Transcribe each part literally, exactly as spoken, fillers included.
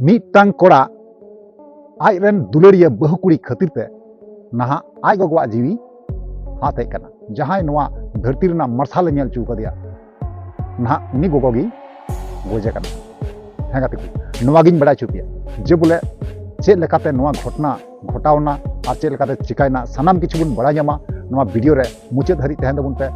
ᱢᱤᱫᱴᱟᱝ ᱠᱚᱲᱟ ᱟᱡ ᱨᱮᱱ ᱫᱩᱞᱟᱹᱲᱤᱭᱟᱹ ᱵᱟᱹᱦᱩ ᱠᱩᱲᱤ ᱠᱷᱟᱹᱛᱤᱨ ᱛᱮ ᱱᱟᱦᱟᱜ ᱟᱡ ᱜᱚᱜᱚᱣᱟᱜ ᱡᱤᱣᱤ ᱦᱟᱛᱮᱡ ᱠᱟᱱᱟ, ᱡᱟᱦᱟᱸᱭ ᱱᱚᱣᱟ ᱫᱷᱟᱹᱨᱛᱤ ᱨᱮᱱᱟᱜ ᱢᱟᱨᱥᱟᱞ ᱮ ᱧᱮᱞ ᱦᱚᱪᱚ ᱠᱟᱫᱮᱭᱟ᱾ ᱱᱟᱦᱟᱜ ᱩᱱᱤ ᱜᱚᱜᱚ ᱜᱮ ᱜᱚᱡᱮ ᱠᱟᱱᱟ᱾ ᱦᱮᱸ ᱜᱟᱛᱮ ᱠᱚ, ᱱᱚᱣᱟ ᱜᱤᱧ ᱵᱟᱲᱟᱭ ᱦᱚᱪᱚ ᱯᱮᱭᱟ ᱡᱮ ᱵᱚᱞᱮ ᱪᱮᱫ ᱞᱮᱠᱟᱛᱮ ᱱᱚᱣᱟ ᱜᱷᱚᱴᱚᱱᱟ ᱜᱷᱚᱴᱟᱣᱱᱟ ᱟᱨ ᱪᱮᱫ ᱞᱮᱠᱟᱛᱮ ᱪᱤᱠᱟᱭᱱᱟ, ᱥᱟᱱᱟᱢ ᱠᱤᱪᱷᱩ ᱵᱚᱱ ᱵᱟᱲᱟᱭ ᱧᱟᱢᱟ ᱱᱚᱣᱟ ᱵᱷᱤᱰᱤᱭᱳ ᱨᱮ᱾ ᱢᱩᱪᱟᱹᱫ ᱫᱷᱟᱹᱨᱤᱡ ᱛᱟᱦᱮᱱ ᱛᱟᱵᱚᱱ ᱯᱮ᱾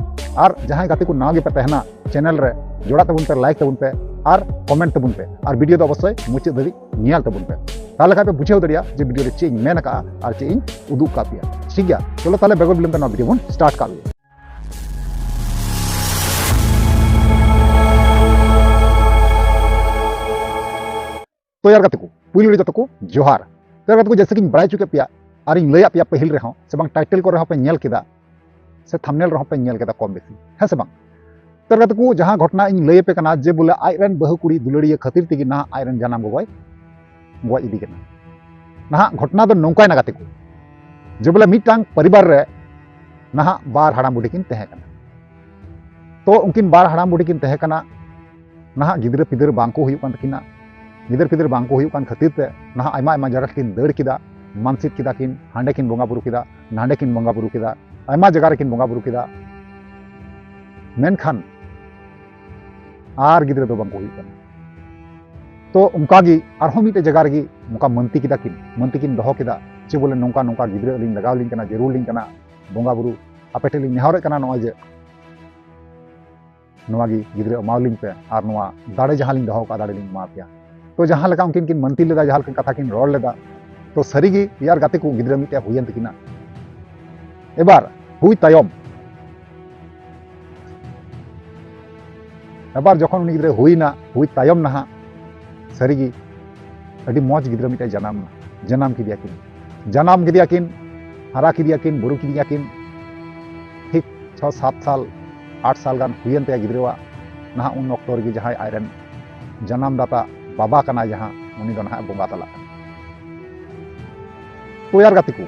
ᱟᱨ ᱡᱟᱦᱟᱸᱭ ᱜᱟᱛᱮ ᱠᱚ ᱱᱟᱣᱟ ᱜᱮᱯᱮ ᱛᱟᱦᱮᱱᱟ, ᱪᱮᱱᱮᱞ ᱨᱮ ᱡᱚᱲᱟᱜ ᱛᱟᱵᱚᱱ ᱯᱮ, ᱞᱟᱭᱤᱠ ᱛᱟᱵᱚᱱ ᱯᱮ ᱟᱨ ᱠᱚᱢᱮᱱᱴ ᱛᱟᱵᱚᱱ ᱯᱮ᱾ ᱟᱨ ᱵᱷᱤᱰᱤᱭᱳ ᱫᱚ ᱚᱵᱚᱥᱥᱳᱭ ᱢᱩᱪᱟᱹᱫ ᱫᱷᱟᱹᱵᱤᱡ ᱧᱮᱞ ᱛᱟᱵᱚᱱ ᱯᱮ, ᱛᱟᱦᱚᱞᱮ ᱠᱷᱟᱱ ᱯᱮ ᱵᱩᱡᱷᱟᱹᱣ ᱫᱟᱲᱮᱭᱟᱜᱼᱟ ᱡᱮ ᱵᱷᱤᱰᱤᱭᱳ ᱨᱮ ᱪᱮᱫ ᱤᱧ ᱢᱮᱱ ᱟᱠᱟᱫᱼᱟ ᱟᱨ ᱪᱮᱫ ᱤᱧ ᱩᱫᱩᱜ ᱟᱠᱟᱫ ᱯᱮᱭᱟ᱾ ᱴᱷᱤᱠ ᱜᱮᱭᱟ, ᱪᱚᱞᱚ ᱛᱟᱦᱚᱞᱮ ᱵᱮᱜᱚᱨ ᱵᱤᱞᱚᱢ ᱛᱮ ᱱᱚᱣᱟ ᱵᱷᱤᱰᱤᱭᱳ ᱵᱚᱱ ᱥᱴᱟᱨᱴ ᱠᱟᱜ ᱞᱮᱜᱮ᱾ ᱛᱚ ᱭᱟᱨ ᱜᱟᱛᱮ ᱠᱚ, ᱯᱩᱭᱞᱩ ᱨᱮ ᱡᱚᱛᱚ ᱠᱚ ᱡᱚᱦᱟᱨ᱾ ᱛᱚ ᱭᱟᱨ ᱜᱟᱛᱮ ᱠᱚ, ᱡᱮᱭᱥᱮ ᱠᱤᱧ ᱵᱟᱲᱟᱭ ᱦᱚᱪᱚ ᱠᱮᱫ ᱯᱮᱭᱟ ᱟᱨ ᱤᱧ ᱞᱟᱹᱭᱟᱫ ᱯᱮᱭᱟ ᱯᱟᱹᱦᱤᱞ ᱨᱮᱦᱚᱸ, ᱥᱮ ᱵᱟᱝ ᱴᱟᱭᱴᱮᱞ ᱠᱚᱨᱮ ᱦᱚᱸ ᱯᱮ ᱧᱮᱞ ᱠᱮᱫᱟ, ᱥᱮ ᱛᱷᱟᱢᱵᱽᱱᱮᱞ ᱨᱮᱦᱚᱸ ᱯᱮ ᱧᱮᱞ ᱠᱮᱫᱟ ᱠᱚᱢ ᱵᱮᱥᱤ, ᱦᱮᱸ ᱥᱮ ᱵᱟᱝ? ᱛᱚ ᱜᱟᱛᱮ ᱠᱚ, ᱡᱟᱦᱟᱸ ᱜᱷᱚᱴᱚᱱᱟ ᱤᱧ ᱞᱟᱹᱭ ᱟᱯᱮ ᱠᱟᱱᱟ ᱡᱮ ᱵᱚᱞᱮ ᱟᱡ ᱨᱮᱱ ᱵᱟᱹᱦᱩ ᱠᱩᱲᱤ ᱫᱩᱞᱟᱹᱲᱤᱭᱟᱹ ᱠᱷᱟᱹᱛᱤᱨ ᱛᱮᱜᱮ ᱱᱟᱦᱟᱜ ᱟᱡ ᱨᱮᱱ ᱡᱟᱱᱟᱢ ᱜᱚᱜᱚᱭ ᱜᱚᱡ ᱤᱫᱤ ᱠᱟᱱᱟ᱾ ᱱᱟᱦᱟᱜ ᱜᱷᱚᱴᱚᱱᱟ ᱫᱚ ᱱᱚᱝᱠᱟᱭᱱᱟ ᱜᱟᱛᱮ ᱠᱚ, ᱡᱮ ᱵᱚᱞᱮ ᱢᱤᱫᱴᱟᱝ ᱯᱚᱨᱤᱵᱟᱨ ᱨᱮ ᱱᱟᱦᱟᱜ ᱵᱟᱨ ᱦᱟᱲᱟᱢ ᱵᱩᱰᱷᱤ ᱠᱤᱱ ᱛᱟᱦᱮᱸ ᱠᱟᱱᱟ᱾ ᱛᱚ ᱩᱱᱠᱤᱱ ᱵᱟᱨ ᱦᱟᱲᱟᱢ ᱵᱩᱰᱷᱤ ᱠᱤᱱ ᱛᱟᱦᱮᱸ ᱠᱟᱱᱟ, ᱱᱟᱦᱟᱜ ᱜᱤᱫᱽᱨᱟᱹ ᱯᱤᱫᱽᱨᱟᱹ ᱵᱟᱝ ᱠᱚ ᱦᱩᱭᱩᱜ ᱠᱟᱱ ᱛᱟᱹᱠᱤᱱᱟ᱾ ᱜᱤᱫᱟᱹᱨ ᱯᱤᱫᱟᱹᱨ ᱵᱟᱝ ᱠᱚ ᱦᱩᱭᱩᱜ ᱠᱟᱱ ᱠᱷᱟᱹᱛᱤᱨ ᱛᱮ ᱱᱟᱦᱟᱜ ᱟᱭᱢᱟ ᱟᱭᱢᱟ ᱡᱟᱭᱜᱟ ᱨᱮᱠᱤᱱ ᱫᱟᱹᱲ ᱠᱮᱫᱟ, ᱢᱟᱱᱥᱤᱠ ᱠᱮᱫᱟ ᱠᱤᱱ, ᱦᱟᱸᱰᱮ ᱠᱤᱱ ᱵᱚᱸᱜᱟ ᱵᱩᱨᱩ ᱠᱮᱫᱟ, ᱱᱟᱸᱰᱮ ᱠᱤᱱ ᱵᱚᱸᱜᱟ ᱵᱩᱨᱩ ᱠᱮᱫᱟ, ᱟᱭᱢᱟ ᱡᱟᱭᱜᱟ ᱨᱮᱠᱤᱱ ᱵᱚᱸᱜᱟ ᱵᱩᱨᱩ ᱠᱮᱫᱟ, ᱢᱮᱱᱠᱷᱟᱱ ᱟᱨ ᱜᱤᱫᱽᱨᱟᱹ ᱫᱚ ᱵᱟᱝ ᱠᱚ ᱦᱩᱭᱩᱜ ᱠᱟᱱᱟ᱾ ᱛᱚ ᱚᱱᱠᱟ ᱜᱮ ᱟᱨᱦᱚᱸ ᱢᱤᱫᱴᱮᱡ ᱡᱟᱭᱜᱟ ᱨᱮᱜᱮ ᱱᱚᱝᱠᱟ ᱢᱟᱹᱱᱛᱤ ᱠᱮᱫᱟ ᱠᱤᱱ, ᱢᱟᱹᱱᱛᱤ ᱠᱤᱱ ᱫᱚᱦᱚ ᱠᱮᱫᱟ ᱡᱮ ᱵᱚᱞᱮ ᱱᱚᱝᱠᱟ ᱱᱚᱝᱠᱟ ᱜᱤᱫᱽᱨᱟᱹ ᱟᱹᱞᱤᱧ ᱞᱟᱜᱟᱣ ᱞᱤᱧ ᱠᱟᱱᱟ, ᱡᱟᱹᱨᱩᱲ ᱞᱤᱧ ᱠᱟᱱᱟ, ᱵᱚᱸᱜᱟ ᱵᱩᱨᱩ ᱟᱯᱮ ᱴᱷᱮᱱ ᱞᱤᱧ ᱱᱮᱦᱚᱨᱮᱫ ᱠᱟᱱᱟ, ᱱᱚᱜᱼᱚᱭ ᱡᱮ ᱱᱚᱣᱟ ᱜᱮ ᱜᱤᱫᱽᱨᱟᱹ ᱮᱢᱟᱣᱞᱤᱧ ᱯᱮ ᱟᱨ ᱱᱚᱣᱟ ᱫᱟᱲᱮ ᱡᱟᱦᱟᱸ ᱞᱤᱧ ᱫᱚᱦᱚ ᱠᱟᱜᱼᱟ, ᱫᱟᱲᱮ ᱞᱤᱧ ᱮᱢᱟ ᱯᱮᱭᱟ᱾ ᱛᱚ ᱡᱟᱦᱟᱸ ᱞᱮᱠᱟ ᱩᱱᱠᱤᱱ ᱠᱤᱱ ᱢᱟᱹᱱᱛᱤ ᱞᱮᱫᱟ, ᱡᱟᱦᱟᱸ ᱞᱮᱠᱟᱱ ᱠᱟᱛᱷᱟ ᱠᱤᱱ ᱨᱚᱲ ᱞᱮᱫᱟ, ᱛᱚ ᱥᱟᱹᱨᱤᱜᱮ ᱭᱟᱨ ᱜᱟᱛᱮ ᱠᱚ, ᱜᱤᱫᱽᱨᱟᱹ ᱢᱤᱫᱴᱮᱡ ᱦᱩᱭᱮᱱ ᱛᱟᱹᱠᱤᱱᱟ᱾ ᱮᱵᱟᱨ ᱦᱩᱭ ᱛᱟᱭᱚᱢ, ᱮᱵᱟᱨ ᱡᱚᱠᱷᱚᱱ ᱩᱱᱤ ᱜᱤᱫᱽᱨᱟᱹ ᱦᱩᱭᱱᱟ, ᱦᱩᱭ ᱛᱟᱭᱚᱢ ᱱᱟᱦᱟᱜ ᱥᱟᱹᱨᱤᱜᱮ ᱟᱹᱰᱤ ᱢᱚᱡᱽ ᱜᱤᱫᱽᱨᱟᱹ ᱢᱤᱫᱴᱮᱡ ᱡᱟᱱᱟᱢ ᱮᱱᱟ᱾ ᱡᱟᱱᱟᱢ ᱠᱮᱫᱮᱭᱟ ᱠᱤᱱ, ᱡᱟᱱᱟᱢ ᱠᱮᱫᱮᱭᱟ ᱠᱤᱱ, ᱦᱟᱨᱟ ᱠᱮᱫᱮᱭᱟ ᱠᱤᱱ, ᱵᱩᱨᱩ ᱠᱮᱫᱮᱭᱟ ᱠᱤᱱ᱾ ᱴᱷᱤᱠ ᱪᱷᱚ ᱥᱟᱛ ᱥᱟᱞ, ᱟᱴ ᱥᱟᱞ ᱜᱟᱱ ᱦᱩᱭᱮᱱ ᱛᱟᱭᱟ ᱜᱤᱫᱽᱨᱟᱹᱣᱟᱜ᱾ ᱱᱟᱦᱟᱜ ᱩᱱ ᱚᱠᱛᱚ ᱨᱮᱜᱮ ᱡᱟᱦᱟᱸᱭ ᱟᱡᱨᱮᱱ ᱡᱟᱱᱟᱢ ᱫᱟᱛᱟ ᱵᱟᱵᱟ ᱠᱟᱱᱟᱭ ᱡᱟᱦᱟᱸ, ᱩᱱᱤ ᱫᱚ ᱱᱟᱦᱟᱜ ᱵᱚᱸᱜᱟ ᱛᱟᱞᱟᱜ ᱠᱟᱱᱟ᱾ ᱛᱚ ᱭᱟᱨ ᱜᱟᱛᱮ ᱠᱚ,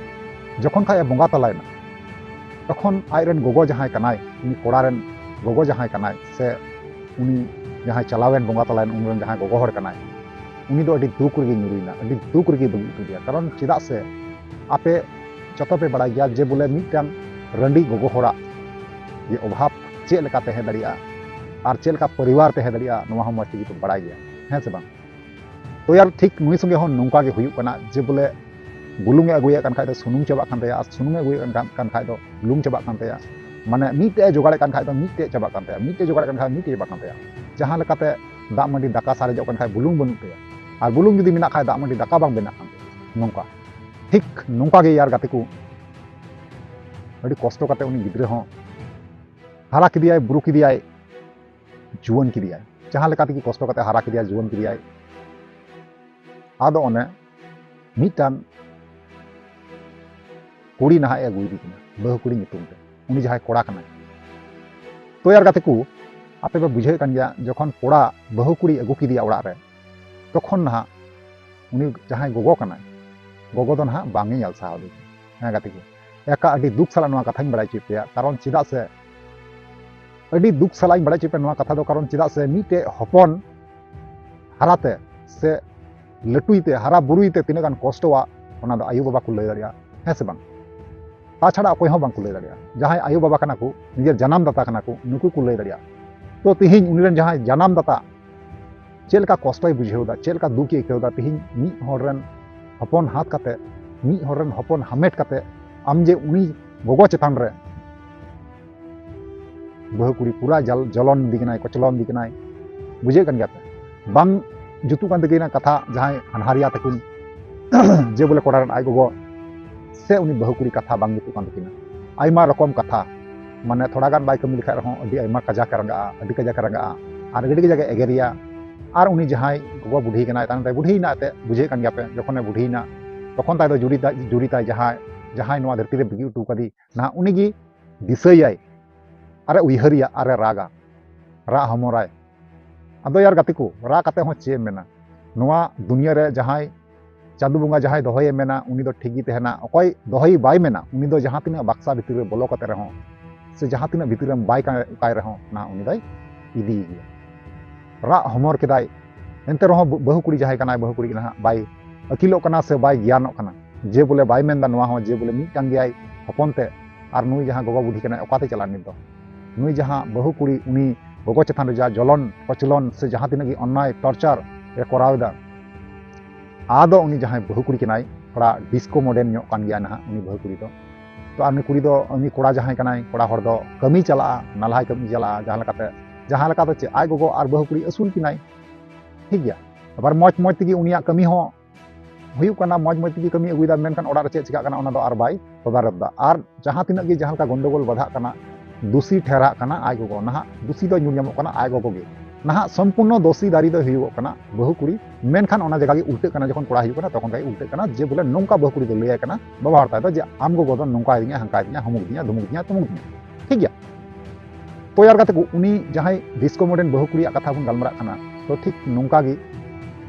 ᱡᱚᱠᱷᱚᱱ ᱠᱷᱟᱡ ᱮ ᱵᱚᱸᱜᱟ ᱛᱟᱞᱟᱭᱮᱱᱟ, ᱛᱚᱠᱷᱚᱱ ᱟᱡᱨᱮᱱ ᱜᱚᱜᱚ ᱡᱟᱦᱟᱸᱭ ᱠᱟᱱᱟᱭ, ᱩᱱᱤ ᱠᱚᱲᱟ ᱨᱮᱱ ᱜᱚᱜᱚ ᱡᱟᱦᱟᱸᱭ ᱠᱟᱱᱟᱭ, ᱥᱮ ᱩᱱᱤ ᱡᱟᱦᱟᱸᱭ ᱪᱟᱞᱟᱣᱮᱱ ᱵᱚᱸᱜᱟ ᱛᱟᱞᱟᱭᱮᱱ, ᱩᱱᱤ ᱨᱮᱱ ᱡᱟᱦᱟᱸᱭ ᱜᱚᱜᱚ ᱦᱚᱲ ᱠᱟᱱᱟᱭ, ᱩᱱᱤ ᱫᱚ ᱟᱹᱰᱤ ᱫᱩᱠ ᱨᱮᱜᱮ ᱧᱩᱨᱩᱭᱮᱱᱟ, ᱟᱹᱰᱤ ᱫᱩᱠ ᱨᱮᱜᱮ ᱵᱟᱹᱜᱤ ᱦᱚᱴᱚ ᱠᱮᱫᱮᱭᱟ᱾ ᱠᱟᱨᱚᱱ ᱪᱮᱫᱟᱜ ᱥᱮ ᱟᱯᱮ ᱡᱚᱛᱚ ᱯᱮ ᱵᱟᱲᱟᱭ ᱜᱮᱭᱟ ᱡᱮ ᱵᱚᱞᱮ ᱢᱤᱫᱴᱟᱝ ᱨᱟᱺᱰᱤ ᱜᱚᱜᱚ ᱦᱚᱲᱟᱜ ᱡᱮ ᱚᱵᱷᱟᱵᱽ ᱪᱮᱫ ᱞᱮᱠᱟ ᱛᱟᱦᱮᱸ ᱫᱟᱲᱮᱭᱟᱜᱼᱟ ᱟᱨ ᱪᱮᱫ ᱞᱮᱠᱟ ᱯᱚᱨᱤᱵᱟᱨ ᱛᱟᱦᱮᱸ ᱫᱟᱲᱮᱭᱟᱜᱼᱟ, ᱱᱚᱣᱟ ᱦᱚᱸ ᱢᱚᱡᱽ ᱛᱮᱜᱮ ᱯᱮ ᱵᱟᱲᱟᱭ ᱜᱮᱭᱟ, ᱦᱮᱸ ᱥᱮ ᱵᱟᱝ? ᱛᱚ ᱭᱟᱨ, ᱴᱷᱤᱠ ᱱᱩᱭ ᱥᱚᱸᱜᱮ ᱦᱚᱸ ᱱᱚᱝᱠᱟ ᱜᱮ ᱦᱩᱭᱩᱜ ᱠᱟᱱᱟ ᱡᱮ ᱵᱚᱞᱮ ᱵᱩᱞᱩᱝ ᱮ ᱟᱹᱜᱩᱭᱮᱫ ᱠᱟᱱ ᱠᱷᱟᱡ ᱫᱚ ᱥᱩᱱᱩᱢ ᱪᱟᱵᱟᱜ ᱠᱟᱱ ᱛᱟᱭᱟ, ᱟᱨ ᱥᱩᱱᱩᱢ ᱮ ᱟᱹᱜᱩᱭᱮᱫ ᱠᱟᱱ, ᱠᱟᱱ ᱠᱷᱟᱡ ᱫᱚ ᱵᱩᱞᱩᱝ ᱪᱟᱵᱟᱜ ᱠᱟᱱ ᱛᱟᱭᱟ᱾ ᱢᱟᱱᱮ ᱢᱤᱫᱴᱮᱡ ᱮ ᱡᱚᱜᱟᱲᱮᱫ ᱠᱟᱱ ᱠᱷᱟᱡ ᱫᱚ ᱢᱤᱫᱴᱮᱡ ᱪᱟᱵᱟᱜ ᱠᱟᱱ ᱛᱟᱭᱟ, ᱢᱤᱫᱴᱮᱡ ᱡᱚᱜᱟᱲᱮᱫ ᱠᱟᱱ ᱠᱷᱟᱡ ᱢᱤᱫᱴᱮᱡ ᱪᱟᱵᱟᱜ ᱠᱟᱱ ᱛᱟᱭᱟ᱾ ᱡᱟᱦᱟᱸ ᱞᱮᱠᱟᱛᱮ ᱫᱟᱜ ᱢᱟᱹᱰᱤ ᱫᱟᱠᱟ ᱥᱟᱨᱮᱡᱚᱜ ᱠᱟᱱ ᱠᱷᱟᱡ ᱵᱩᱞᱩᱝ ᱵᱟᱹᱱᱩᱜ ᱛᱟᱭᱟ, ᱟᱨ ᱵᱩᱞᱩᱝ ᱡᱩᱫᱤ ᱢᱮᱱᱟᱜ ᱠᱷᱟᱡ ᱫᱟᱜ ᱢᱟᱹᱰᱤ ᱫᱟᱠᱟ ᱵᱟᱝ ᱵᱮᱱᱟᱜ ᱠᱟᱱ ᱛᱟᱭᱟ᱾ ᱱᱚᱝᱠᱟ, ᱴᱷᱤᱠ ᱱᱚᱝᱠᱟ ᱜᱮ ᱭᱟᱨ ᱜᱟᱛᱮ ᱠᱚ, ᱟᱹᱰᱤ ᱠᱚᱥᱴᱚ ᱠᱟᱛᱮ ᱩᱱᱤ ᱜᱤᱫᱽᱨᱟᱹ ᱦᱚᱸ ᱦᱟᱨᱟ ᱠᱮᱫᱮᱭᱟᱭ, ᱵᱩᱨᱩ ᱠᱮᱫᱮᱭᱟᱭ, ᱡᱩᱣᱟᱹᱱ ᱠᱮᱫᱮᱭᱟᱭ, ᱡᱟᱦᱟᱸ ᱞᱮᱠᱟ ᱛᱮᱜᱮ ᱠᱚᱥᱴᱚ ᱠᱟᱛᱮ ᱦᱟᱨᱟ ᱠᱮᱫᱮᱭᱟᱭ, ᱡᱩᱣᱟᱹᱱ ᱠᱮᱫᱮᱭᱟᱭ᱾ ᱟᱫᱚ ᱚᱱᱮ ᱢᱤᱫᱴᱟᱝ ᱠᱩᱲᱤ ᱱᱟᱦᱟᱜ ᱮ ᱟᱹᱜᱩᱭᱮᱫᱮ ᱠᱟᱱᱟ, ᱵᱟᱹᱦᱩ ᱠᱩᱲᱤ ᱧᱩᱛᱩᱢ ᱛᱮ, ᱩᱱᱤ ᱡᱟᱦᱟᱸᱭ ᱠᱚᱲᱟ ᱠᱟᱱᱟᱭ᱾ ᱛᱚ ᱭᱟᱨ ᱜᱟᱛᱮ ᱠᱚ, ᱟᱯᱮ ᱯᱮ ᱵᱩᱡᱷᱟᱹᱣᱮᱫ ᱠᱟᱱ ᱜᱮᱭᱟ, ᱡᱚᱠᱷᱚᱱ ᱠᱚᱲᱟ ᱵᱟᱹᱦᱩ ᱠᱩᱲᱤ ᱟᱹᱜᱩ ᱠᱮᱫᱮᱭᱟ ᱚᱲᱟᱜ ᱨᱮ, ᱛᱚᱠᱷᱚᱱ ᱱᱟᱦᱟᱜ ᱩᱱᱤ ᱡᱟᱦᱟᱸᱭ ᱜᱚᱜᱚ ᱠᱟᱱᱟᱭ, ᱜᱚᱜᱚ ᱫᱚ ᱱᱟᱦᱟᱜ ᱵᱟᱝ ᱮ ᱧᱮᱞ ᱥᱟᱦᱟᱣ ᱫᱮ ᱠᱟᱱᱟ᱾ ᱦᱮᱸ ᱜᱟᱛᱮ ᱠᱚ, ᱮᱠᱟ ᱟᱹᱰᱤ ᱫᱩᱠ ᱥᱟᱞᱟᱜ ᱱᱚᱣᱟ ᱠᱟᱛᱷᱟᱧ ᱵᱟᱲᱟᱭ ᱦᱚᱪᱚᱭᱮᱫ ᱯᱮᱭᱟ, ᱠᱟᱨᱚᱱ ᱪᱮᱫᱟᱜ ᱥᱮ ᱟᱹᱰᱤ ᱫᱩᱠ ᱥᱟᱞᱟᱜ ᱤᱧ ᱵᱟᱲᱟᱭ ᱦᱚᱪᱚᱭᱮᱫ ᱯᱮᱭᱟ ᱱᱚᱣᱟ ᱠᱟᱛᱷᱟ ᱫᱚ, ᱠᱟᱨᱚᱱ ᱪᱮᱫᱟᱜ ᱥᱮ ᱢᱤᱫᱴᱮᱡ ᱦᱚᱯᱚᱱ ᱦᱟᱨᱟᱛᱮ ᱥᱮ ᱞᱟᱹᱴᱩᱭ ᱛᱮ, ᱦᱟᱨᱟ ᱵᱩᱨᱩᱭ ᱛᱮ ᱛᱤᱱᱟᱹᱜ ᱜᱟᱱ ᱠᱚᱥᱴᱚᱣᱟ, ᱚᱱᱟ ᱫᱚ ᱟᱭᱳ ᱵᱟᱵᱟ ᱠᱚ ᱞᱟᱹᱭ ᱫᱟᱲᱮᱭᱟᱜᱼᱟ, ᱦᱮᱸ ᱥᱮ ᱵᱟᱝ? ᱛᱟᱪᱷᱟᱲᱟ ᱚᱠᱚᱭ ᱦᱚᱸ ᱵᱟᱝ ᱠᱚ ᱞᱟᱹᱭ ᱫᱟᱲᱮᱭᱟᱜᱼᱟ᱾ ᱡᱟᱦᱟᱸᱭ ᱟᱭᱳ ᱵᱟᱵᱟ ᱠᱟᱱᱟ ᱠᱚ, ᱱᱤᱡᱮᱨ ᱡᱟᱱᱟᱢ ᱫᱟᱛᱟ ᱠᱟᱱᱟ ᱠᱚ, ᱱᱩᱠᱩ ᱠᱚ ᱞᱟᱹᱭ ᱫᱟᱲᱮᱭᱟᱜᱼᱟ᱾ ᱛᱚ ᱛᱤᱦᱤᱧ ᱩᱱᱤ ᱨᱮᱱ ᱡᱟᱦᱟᱸᱭ ᱡᱟᱱᱟᱢ ᱫᱟᱛᱟ ᱪᱮᱫ ᱞᱮᱠᱟ ᱠᱚᱥᱴᱚᱭ ᱵᱩᱡᱷᱟᱹᱣ ᱮᱫᱟ, ᱪᱮᱫ ᱞᱮᱠᱟ ᱫᱩᱠ ᱮ ᱟᱹᱭᱠᱟᱹᱣ ᱮᱫᱟ, ᱛᱤᱦᱤᱧ ᱢᱤᱫ ᱦᱚᱲ ᱨᱮᱱ ᱦᱚᱯᱚᱱ ᱦᱟᱛ ᱠᱟᱛᱮ, ᱢᱤᱫ ᱦᱚᱲ ᱨᱮᱱ ᱦᱚᱯᱚᱱ ᱦᱟᱢᱮᱴ ᱠᱟᱛᱮ, ᱟᱢ ᱡᱮ ᱩᱱᱤ ᱜᱚᱜᱚ ᱪᱮᱛᱟᱱ ᱨᱮ ᱵᱟᱹᱦᱩ ᱠᱩᱲᱤ ᱯᱩᱨᱟ ᱡᱟᱞ-, ᱡᱚᱞᱚᱱ ᱤᱫᱤ ᱠᱟᱱᱟᱭ, ᱠᱚᱪᱞᱚᱱ ᱤᱫᱤ ᱠᱟᱱᱟᱭ, ᱵᱩᱡᱷᱟᱹᱜ ᱠᱟᱱ ᱜᱮᱭᱟ ᱯᱮ? ᱵᱟᱝ ᱡᱩᱛᱩᱜ ᱠᱟᱱ ᱛᱟᱹᱠᱤᱱᱟ ᱠᱟᱛᱷᱟ ᱡᱟᱦᱟᱸᱭ ᱦᱟᱱᱦᱟᱨᱤᱭᱟ ᱛᱟᱹᱠᱤᱱ, ᱡᱮ ᱵᱚᱞᱮ ᱠᱚᱲᱟ ᱨᱮᱱ ᱟᱡ ᱜᱚᱜᱚ ᱥᱮ ᱩᱱᱤ ᱵᱟᱹᱦᱩ ᱠᱩᱲᱤ ᱠᱟᱛᱷᱟ ᱵᱟᱝ ᱡᱩᱛᱩᱜ ᱠᱟᱱ ᱛᱟᱹᱠᱤᱱᱟ᱾ ᱟᱭᱢᱟ ᱨᱚᱠᱚᱢ ᱠᱟᱛᱷᱟ, ᱢᱟᱱᱮ ᱛᱷᱚᱲᱟ ᱜᱟᱱ ᱵᱟᱭ ᱠᱟᱹᱢᱤ ᱞᱮᱠᱷᱟᱡ ᱨᱮᱦᱚᱸ ᱟᱹᱰᱤ ᱟᱭᱢᱟ ᱠᱟᱡᱟᱠ ᱮ ᱨᱟᱸᱜᱟᱜᱼᱟ, ᱟᱹᱰᱤ ᱠᱟᱡᱟᱠ ᱮ ᱨᱟᱸᱜᱟᱜᱼᱟ, ᱟᱨ ᱟᱹᱰᱤ ᱠᱟᱡᱟᱠ ᱮ ᱮᱜᱮᱨᱮᱭᱟ᱾ ᱟᱨ ᱩᱱᱤ ᱡᱟᱦᱟᱸᱭ ᱜᱚᱜᱚ ᱵᱩᱰᱷᱤ ᱠᱟᱱᱟᱭ, ᱛᱟᱭᱚᱢ ᱛᱮ ᱵᱩᱰᱷᱤᱭᱮᱱᱟ ᱮᱱᱛᱮᱫ, ᱵᱩᱡᱷᱟᱹᱣᱮᱫ ᱠᱟᱱ ᱜᱮᱭᱟ ᱯᱮ, ᱡᱚᱠᱷᱚᱱᱮ ᱵᱩᱰᱷᱤᱭᱮᱱᱟ ᱛᱚᱠᱷᱚᱱ ᱛᱟᱭ ᱫᱚ ᱡᱩᱨᱤ ᱛᱟᱭ, ᱡᱩᱨᱤ ᱛᱟᱭ ᱡᱟᱦᱟᱸᱭ, ᱡᱟᱦᱟᱸᱭ ᱱᱚᱣᱟ ᱫᱷᱟᱹᱨᱛᱤ ᱨᱮ ᱵᱟᱹᱜᱤ ᱦᱚᱴᱚ ᱠᱟᱫᱮ, ᱱᱟᱦᱟᱜ ᱩᱱᱤ ᱜᱮ ᱫᱤᱥᱟᱹᱭᱟᱭ, ᱟᱨᱮ ᱩᱭᱦᱟᱹᱨᱮᱭᱟ, ᱟᱨᱮ ᱨᱟᱜᱟ, ᱨᱟᱜ ᱦᱚᱢᱚᱨᱟᱭ᱾ ᱟᱫᱚ ᱭᱟᱨ ᱜᱟᱛᱮ ᱠᱚ, ᱨᱟᱜ ᱠᱟᱛᱮ ᱦᱚᱸ ᱪᱮᱫ ᱮᱢ ᱢᱮᱱᱟ? ᱱᱚᱣᱟ ᱫᱩᱱᱤᱭᱟᱹ ᱨᱮ ᱡᱟᱦᱟᱸᱭ ᱪᱟᱸᱫᱚ ᱵᱚᱸᱜᱟ ᱡᱟᱦᱟᱸᱭ ᱫᱚᱦᱚᱭᱮ ᱢᱮᱱᱟ, ᱩᱱᱤ ᱫᱚ ᱴᱷᱤᱠ ᱜᱮ ᱛᱟᱦᱮᱱᱟ᱾ ᱚᱠᱚᱭ ᱫᱚᱦᱚᱭᱮ ᱵᱟᱭ ᱢᱮᱱᱟ, ᱩᱱᱤ ᱫᱚ ᱡᱟᱦᱟᱸ ᱛᱤᱱᱟᱹᱜ ᱵᱟᱠᱥᱟ ᱵᱷᱤᱛᱤᱨ ᱨᱮ ᱵᱚᱞᱚ ᱠᱟᱛᱮ ᱨᱮᱦᱚᱸ, ᱥᱮ ᱡᱟᱦᱟᱸ ᱛᱤᱱᱟᱹᱜ ᱵᱷᱤᱛᱤᱨ ᱨᱮᱢ ᱵᱟᱭ ᱠᱟ-, ᱠᱟᱭ ᱨᱮᱦᱚᱸ, ᱱᱟᱦᱟᱜ ᱩᱱᱤ ᱫᱚᱭ ᱤᱫᱤᱭᱮ ᱜᱮᱭᱟ᱾ ᱨᱟᱜ ᱦᱚᱢᱚᱨ ᱠᱮᱫᱟᱭ, ᱮᱱᱛᱮ ᱨᱮᱦᱚᱸ ᱵᱟᱹᱦᱩ ᱠᱩᱲᱤ ᱡᱟᱦᱟᱸᱭ ᱠᱟᱱᱟᱭ, ᱵᱟᱹᱦᱩ ᱠᱩᱲᱤ ᱜᱮ ᱱᱟᱦᱟᱜ ᱵᱟᱭ ᱟᱹᱠᱤᱞᱚᱜ ᱠᱟᱱᱟ ᱥᱮ ᱵᱟᱭ ᱜᱮᱭᱟᱱᱚᱜ ᱠᱟᱱᱟ, ᱡᱮ ᱵᱚᱞᱮ ᱵᱟᱭ ᱢᱮᱱᱫᱟ ᱱᱚᱣᱟ ᱦᱚᱸ ᱡᱮ ᱵᱚᱞᱮ ᱢᱤᱫᱴᱟᱝ ᱜᱮᱭᱟᱭ ᱦᱚᱯᱚᱱ ᱛᱮ, ᱟᱨ ᱱᱩᱭ ᱡᱟᱦᱟᱸ ᱜᱚᱜᱚ ᱵᱩᱰᱷᱤ ᱠᱟᱱᱟᱭ ᱚᱠᱟᱛᱮ ᱪᱟᱞᱟᱜ ᱱᱤᱛ ᱫᱚ? ᱱᱩᱭ ᱡᱟᱦᱟᱸ ᱵᱟᱹᱦᱩ ᱠᱩᱲᱤ, ᱩᱱᱤ ᱜᱚᱜᱚ ᱪᱮᱛᱟᱱ ᱨᱮ ᱡᱟ ᱡᱚᱞᱚᱱ ᱠᱚᱪᱞᱚᱱ ᱥᱮ ᱡᱟᱦᱟᱸ ᱛᱤᱱᱟᱹᱜ ᱜᱮ ᱚᱱᱱᱟᱭ ᱴᱚᱨᱪᱟᱨ ᱮ ᱠᱚᱨᱟᱣ ᱮᱫᱟ, ᱟᱫᱚ ᱩᱱᱤ ᱡᱟᱦᱟᱸᱭ ᱵᱟᱹᱦᱩ ᱠᱩᱲᱤ ᱠᱟᱱᱟᱭ, ᱛᱷᱚᱲᱟ ᱰᱤᱥᱠᱳᱢᱳᱰᱮᱱ ᱧᱚᱜ ᱠᱟᱱ ᱜᱮᱭᱟ ᱱᱟᱦᱟᱜ ᱩᱱᱤ ᱵᱟᱹᱦᱩ ᱠᱩᱲᱤ ᱫᱚ᱾ ᱛᱚ ᱟᱨ ᱩᱱᱤ ᱠᱩᱲᱤ ᱫᱚ, ᱩᱱᱤ ᱠᱚᱲᱟ ᱡᱟᱦᱟᱸᱭ ᱠᱟᱱᱟᱭ, ᱠᱚᱲᱟ ᱦᱚᱲ ᱫᱚ ᱠᱟᱹᱢᱤ ᱪᱟᱞᱟᱜᱼᱟ, ᱱᱟᱞᱦᱟᱭ ᱠᱟᱹᱢᱤ ᱪᱟᱞᱟᱜᱼᱟ, ᱡᱟᱦᱟᱸ ᱞᱮᱠᱟᱛᱮ, ᱡᱟᱦᱟᱸ ᱞᱮᱠᱟ ᱫᱚ ᱪᱮᱫ, ᱟᱡ ᱜᱚᱜᱚ ᱟᱨ ᱵᱟᱹᱦᱩ ᱠᱩᱲᱤ ᱟᱹᱥᱩᱞ ᱠᱤᱱᱟᱭ, ᱴᱷᱤᱠ ᱜᱮᱭᱟ᱾ ᱟᱵᱟᱨ ᱢᱚᱡᱽ ᱢᱚᱡᱽ ᱛᱮᱜᱮ ᱩᱱᱤᱭᱟᱜ ᱠᱟᱹᱢᱤ ᱦᱚᱸ ᱦᱩᱭᱩᱜ ᱠᱟᱱᱟ, ᱢᱚᱡᱽ ᱢᱚᱡᱽ ᱛᱮᱜᱮ ᱠᱟᱹᱢᱤ ᱟᱹᱜᱩᱭᱮᱫᱟ, ᱢᱮᱱᱠᱷᱟᱱ ᱚᱲᱟᱜ ᱨᱮ ᱪᱮᱫ ᱪᱤᱠᱟᱹᱜ ᱠᱟᱱᱟ ᱚᱱᱟ ᱫᱚ ᱟᱨ ᱵᱟᱭ ᱛᱚᱫᱟᱨᱚᱛ ᱫᱟ᱾ ᱟᱨ ᱡᱟᱦᱟᱸ ᱛᱤᱱᱟᱹᱜ ᱜᱮ ᱡᱟᱦᱟᱸ ᱞᱮᱠᱟ ᱜᱚᱱᱰᱚᱜᱳᱞ ᱵᱟᱫᱷᱟᱜ ᱠᱟᱱᱟ, ᱫᱩᱥᱤ ᱴᱷᱮᱨᱟᱜ ᱠᱟᱱᱟ ᱟᱡ ᱜᱚᱜᱚ, ᱱᱟᱦᱟᱜ ᱫᱩᱥᱤ ᱫᱚ ᱧᱩᱨ ᱧᱟᱢᱚᱜ ᱠᱟᱱᱟ ᱟᱡ ᱜᱚᱜᱚ ᱜᱮ᱾ ᱱᱟᱦᱟᱜ ᱥᱚᱢᱯᱩᱨᱱᱚ ᱫᱳᱥᱤ ᱫᱟᱨᱤ ᱫᱚ ᱦᱩᱭᱩᱜᱚᱜ ᱠᱟᱱᱟ ᱵᱟᱹᱦᱩ ᱠᱩᱲᱤ, ᱢᱮᱱᱠᱷᱟᱱ ᱚᱱᱟ ᱡᱟᱭᱜᱟ ᱜᱮ ᱩᱞᱴᱟᱹᱜ ᱠᱟᱱᱟ, ᱡᱚᱠᱷᱚᱱ ᱠᱚᱲᱟ ᱦᱤᱡᱩᱜ ᱠᱟᱱᱟ ᱛᱚᱠᱷᱚᱱ ᱠᱷᱟᱡ ᱩᱞᱴᱟᱹᱜ ᱠᱟᱱᱟ ᱡᱮ ᱵᱚᱞᱮ ᱱᱚᱝᱠᱟ ᱵᱟᱹᱦᱩ ᱠᱩᱲᱤ ᱫᱚ ᱞᱟᱹᱭᱟᱭ ᱠᱟᱱᱟ ᱵᱟᱵᱟ ᱦᱚᱲ ᱛᱟᱭ ᱫᱚ ᱡᱮ ᱟᱢ ᱜᱚᱜᱚ ᱫᱚ ᱱᱚᱝᱠᱟᱭ ᱫᱤᱧᱟ, ᱦᱟᱝᱠᱟᱭ ᱫᱤᱧᱟ, ᱦᱩᱢᱩᱠ ᱫᱤᱧᱟ, ᱫᱩᱢᱩᱠ ᱫᱤᱧᱟ, ᱛᱩᱢᱩᱠ ᱫᱤᱧᱟ, ᱴᱷᱤᱠ ᱜᱮᱭᱟ᱾ ᱛᱚ ᱭᱟᱨ ᱜᱟᱛᱮ ᱠᱚ, ᱩᱱᱤ ᱡᱟᱦᱟᱸᱭ ᱰᱤᱥᱠᱳᱢᱳᱰᱮᱱ ᱵᱟᱹᱦᱩ ᱠᱩᱲᱤᱭᱟᱜ ᱠᱟᱛᱷᱟ ᱵᱚᱱ ᱜᱟᱞᱢᱟᱨᱟᱜ ᱠᱟᱱᱟ, ᱛᱚ ᱴᱷᱤᱠ ᱱᱚᱝᱠᱟ ᱜᱮ